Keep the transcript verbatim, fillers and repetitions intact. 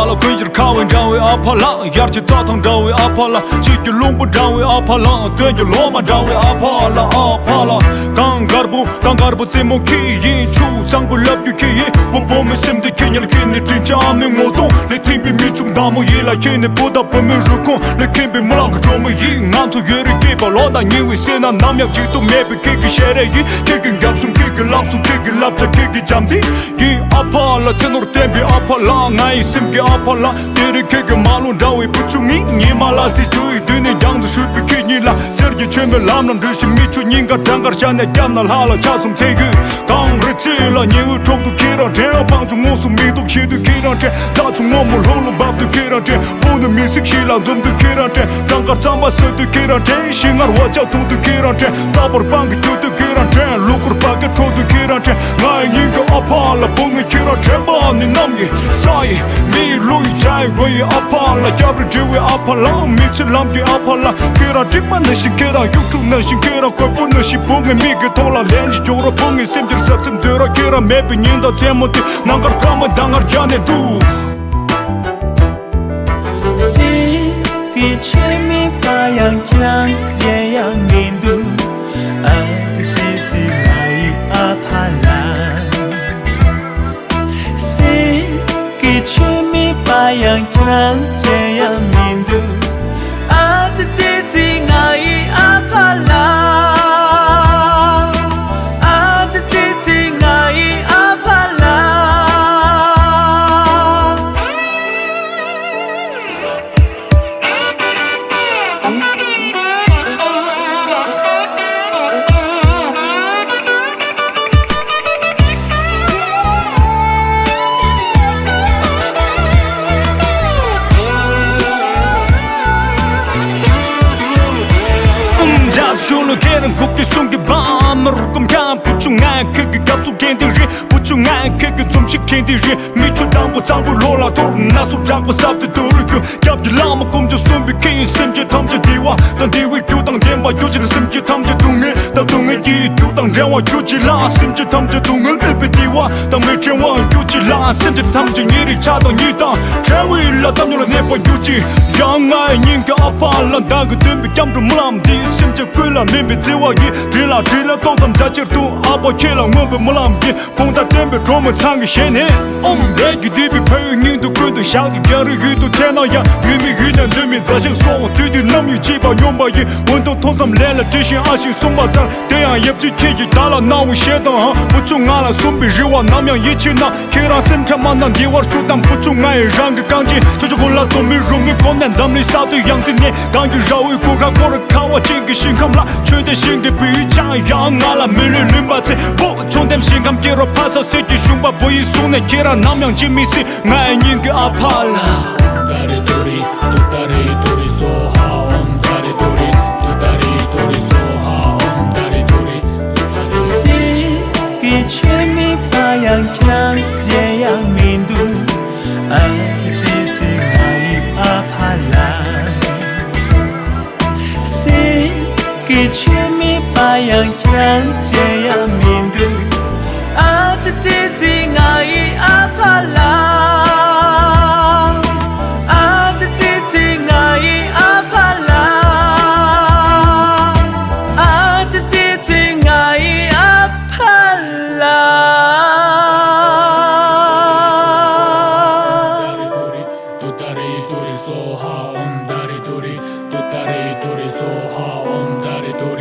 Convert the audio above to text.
ལ། དཀོན་གྱི་ཁ་བའི་འདྲ་བའི་ཨ་ཕ་ལགས། དབྱར་གྱི་རྩྭ་ཐང་འདྲ་བའི་ཨ་ཕ་ལགས། དཔྱིད་ཀྱི་རླུང་བུ་འདྲ་བའི་ཨ་ཕ་ལགས། སྟོན་གྱི་ལོ་མ་འདྲ་བའི་ཨ་ཕ་ལགས། ཨ་ཕ་ལགས། གངས་དཀར་པོ། གངས་དཀར་པོ་རྩེ་མོ་ཁྱེད་ཡིན། ཆུ་གཙང་པོ་ལབ་རྒྱུ་ཁྱེད་ཡིན། བུ་བུ་མོའི་སེམས་འདི་ཁྱེད་ཉིད་ལ། ཁྱེད་ནི་དྲིན་ཅན་ཨ་མའི་ངོ་གདོང་ལས་ཐིམ་པའི་མི་ཕྱུགས་མདའ་མོ་ཡིན་ལ། ཁྱེད་ནི་བུ་དང་བུ་མོའི་རུས་ཁུངས་ལས་ཁེངས་པའི་མོ་ལགས་ཀྱི་གྲོགས་མོ་ཡིན། ང་ཚོ་ཡོད་རིགས་སྐྱེས་པ་ལོ་དང་ཉེ་བའི་སེམས་ན་ནམ་ཡང་འཇིགས་སྡུག་མེད་པའི་ཁྱེད་ཀྱི་ཞལ་རས་ཡིན། ཁྱེད་ཀྱི་རྒྱབ་གཟུགས། ཁྱེད་ཀྱི་ལག་གཟུགས། ཁྱེད་ཀྱི་བསླབ་བྱ། ཁྱེད་ཀྱི་བྱམས་བརྩེ་ཡིན། ཨ་ཕ་ལགས། ཚེ་ནོར་བསྟན་པའི་ཨ་ཕ་ལགས། ང་ཡི་སེམས་ཀྱི་ཨ་ཕ་ལགས། དེ་རིང་ཁྱེད་ཀྱི་མ་ལོ་འདྲ་བའི་བུ་ཆུང་ངས། ཉི་མ་ལ་སྲིད་ཆུ་ཡི་མདུན་ནས་རྒྱང་དུ་བཞུད་པའི་ཁྱེད་ཉིད་ལ། གསེར་གྱི་ཆོས་མེད་ལམ་ལ་འགྲོ་བཞིན་མི་ཆུ་སྙིང་ག་གྲང་ངར་ཤར་ནས། སྐྱབས་གནས་ལྷ་ལ་ཕྱག་འཚལ་དུས། གངས་རི་རྩེ་ལ་ཉི་འོད་འཕྲོག་དུས་ཁྱེད་རང་དྲན། སྤང་ལྗོངས་ངོགས་སུ་མིག་ཏོ་ཕྱེ་དུས་ཁྱེད་རང་དྲན། རྟ་ཕྱུགས་སྔོན་མོ་ལྷུང་ལྷུང་འབབ་དུས་ཁྱེད་རང་དྲན། སྤུ་ནི་མི་གཟིགས་ཤིང་ལ་འཛུམ་དུས་ཁྱེད་རང་དྲན། བྲང་ཁར་རྩམ་པ་ཟོས་དུས་ཁྱེད་རང་དྲན། ཤིང་མངར་བ་ཅག་འཐུང་དུས་ཁྱེད་རང་དྲན། རྟ་ཕོར་སྤང་གི་རྒྱུག་དུས་ཁྱེད་རང་དྲན། ལུག་གུར་བ་གས་འཕྲོག་དུས་ཁྱེད་རང་དྲན། ང་ཡི་སྙིང་གི་ཨ་ཕ་ལགས། བུ་ངས་ཁྱེད་རང་དྲན་པ་ནི། གནམ་ཡི་ས་ཡི་མི་ཡི་ཀླུ་ཡི་བྱ་ཡི་འོ་ཡི་ཨ་ཕ་ལགས། སྐྱབས་རེ་འདྲི་བའི་ཨ་ཕ་ལགས། མི་ཚེ་ལམ་གྱི་ཨ་ཕ་ལགས། ཁྱེད་རང་སྤྲིན་པ་ནང་བཞིན། ཁྱེད་རང་གཡུ་འབྲུག་ནང་བཞིན། ཁྱེད་རང་རྒོད་པོ་ནང་བཞིན། བུ་ངའི་མིག་གི་ཐོག་ལ་ལན་ཅིག་འཇོག་རོགས། བུ་ངའི་སེམས་ཀྱི་ཟབ་སེམས་མཛོད་ར། ཁྱེད་རང་མེད་པའི་ཉིན་དང་མཚན་མོ་དེ། ནམ་མཁར་སྐར་མ་ཟླ་ངར་རྒྱག་ནས་འདུག་སེམས་ཀྱི་ཆོས་མེད་པ་ཡང་ཁྱེད་རང་གཞན་ཡང་མི་འདུག་ཨ་ཙི་ཙི་ཙི་ང་ཡི་ཨ་ཕ་ལགས། སེམས་ཀྱི་ཆོས་མེད་པ་ཡང་ཁྱེད་རང་གཞན་ཡང་མི་འདུག་ཨ་ཙི་ཙི་ཙི་ང་ཡི་ཨ་ཕ་ལགས། ཨ་ཙི་ཙི་ཙི་ང་ཡི་ཨ་ཕ་ལགས། འཇབ་ཤུགས་ལ་ཁྱེད་རང་སྒུག་གི་གསུང་གི་བ་མ་རུ་ཀུམ་ཀྱང་བུ་ཆུང་ང་ཁྱེད་ཀྱི་སྐབས་སུ་དྲན་དེ་རེད། བུ་ཆུང་ང་ཁྱེད་ཀྱི་འཛུམ་ཞིག་དྲན་དེ་རེད། མིག་ཆུ་དང་པོ་གཙང་པོ་ལྷོ་ལ་ཐོར། ན་ཟུག་དྲག་པོ་སྲབ་ཏུ་དུ་རུ་རྒྱུ། སྐྱབས་ཀྱི་བླ་མ་དཀོན་མཆོག་གསུམ་པའི་ཁྱེད་ཡི་སེམས་ཅན་ཐམས་ཅད་བདེ་བ་དང་བདེ་བའི་རྒྱུ་དང་ལྡན་པ་རྒྱུ་ཅིག་ལ། སེམས་ཅན་ཐམས་ཅད་སྡུག་བསྔལ་དང་སྡུག་བསྔལ་གྱི་རྒྱུ་དང་བྲལ་བ་རྒྱུ་ཅིག་ལ། སེམས་ཅན་ཐམས་ཅད་སྡུག་བསྔལ་མེད་པའི་བདེ་བ་དང་མི་བྲལ་བ་རྒྱུ་ཅིག་ལ། སེམས་ཅན་ཐམས་ཅད་ཉེ་རིང་ཆགས་སྡང་གཉིས་དང་བྲལ་བའི་ལ་གཏམ་ཉོ་ལ་གནས་པ་རྒྱུ་ཅིག་ཡང་ང་ཡི་སྙིང་གི་ཨ་ཕ་ལགས། བདག་གི་སྟོན་པའི་སྐྱབས་འགྲོ་སྨོན་ལམ་འདི། སེམས་ཅན་ཀུན་ལ་སྨིན་པའི་བརྩེ་བ་ཡིས། དྲིན་ལ་དྲིན་ལན་ཏོག་ཙམ་འཇལ་ཕྱིར་དུ། ཨ་ཕ་ཁྱེད་ལ་མངོན་པའི་སྨོན་ལམ་འདི། དགོངས་དག་བསྟན་པའི་སྒྲོན་མེ་ཚང་གི་ཞལ་ནས། ཨོམ་རས་ཀྱི་བསྡུས་པའི་ཕ་ཡུལ་སྙིང་དུ་ཀུན་ཏུ་བཞག་སྟེ། རྒྱ་རི་ཡུལ་དུ་ཐལ་ན་ཡང་། ཡུལ་མི་ཡུལ་ནས་འདོད་མི་མཛའ་བཤེས་སོགས། དུས་དུས་རྣམ་གཡེང་བྱེད་པ་སྙོམས་པ་ཡིན། འོན་ཏང་ཐོས་བསམ་ལས་ལ་བྲེལ་ཞིང་ཨ་ཞེས་གསུངས་པ་ལྟར། དེ་ཡང་ཡབ་ཆེན་ཁྱེད་ཀྱིས་བདག་ལ་གནང་བའི་ཞལ་དང་། བུ་ཆུང་ང་ལ་གསུངས་པའི་རེ་བ། ནམ་ཡང་ཡིད་ཆེས་གནང་། ཁྱེད་རང་སེམས་ཁྲལ་མ་གནང་། བདེ་བར་བཞུགས་དང་བུ་ཆུང་ང་ཡི་རང་གི་རྐང་རྗེས། ཆོས་ཕྱོགས་ཀུན་ལ་སྡོམ་པའི་རོལ་མོའི་སྒོ་ནས། འཛམ་གླིང་ས་མཐོའི་ཡང་རྩེ་ནས། གངས་ཀྱི་ར་བས་གོས་ཁ་བསྐོར། ཁ་བ་ཅན་གྱི་ཞིང་ཁམས་ལ། ཆོས་ལྡན་ཞིང་གི་བོད་ཡུལ་ཆགས་ཡང་། ང་ལ་མི་ལུས་ལུས་པ་ཚེ་བོ། ཆོས་ལྡན་ཞིང་ཁམས་སྐྱེ་རོགས། ཕ་ས་སྲོད་ཀྱི་གཞུང་པ་བོད་ཡིག་གསུང་ནས། ཁྱེད་རང་ནམ་ཡང་འཇིགས་མི་སྲིད། ང་ཡི་སྙིང་གི་ཨ་ཕ་ལགས། ཏུ་ཏ་རི་ཏུ་རི་སྭཱ་ཧཱ། ཨོཾ་ཏུ་ཏ་རི་ཏུ་རི་ཏུ་ཏ་རི་ཏུ་རི་སྭཱ་ཧཱ། ཨོཾ་ཏུ་ཏ་རི་ཏུ་རི་ཏུ་ཏ་རི། སེམས་ཀྱི་ཆོས་མེད་པ་ཡང་ཁྱེད་རང་གཞན་ཡང་མི་འདུག་ཨ་ཙི་ཙི་ཙི་ང་ཡི་ཨ་ཕ་ལགས། སེམས་ཀྱི་ཆོས་མེད་པ་ཡང་ཁྱེད་རང་གཞན་ཡང་མི་འདུག་ཨ་ཙི་ཙི་ཙི་ང་ཡི་ཨ་ཕ་ལགས། ཨ་ཙི་ཙི་ཙི་ང་ཡི་ཨ་ཕ་ལགས། ཨ་ཙི་ཙི་ཙི་ང་ཡི་ཨ་ཕ་ལགས། ཏུ་ཏ་རི་ཏུ་རི་སྭཱ་ཧཱ། ཨོཾ་ཏུ་ཏ་རི་ཏུ་རི་སྭཱ་ཧཱ། ཨོཾ་ཏུ་ཏ་རི་ཏུ་རི།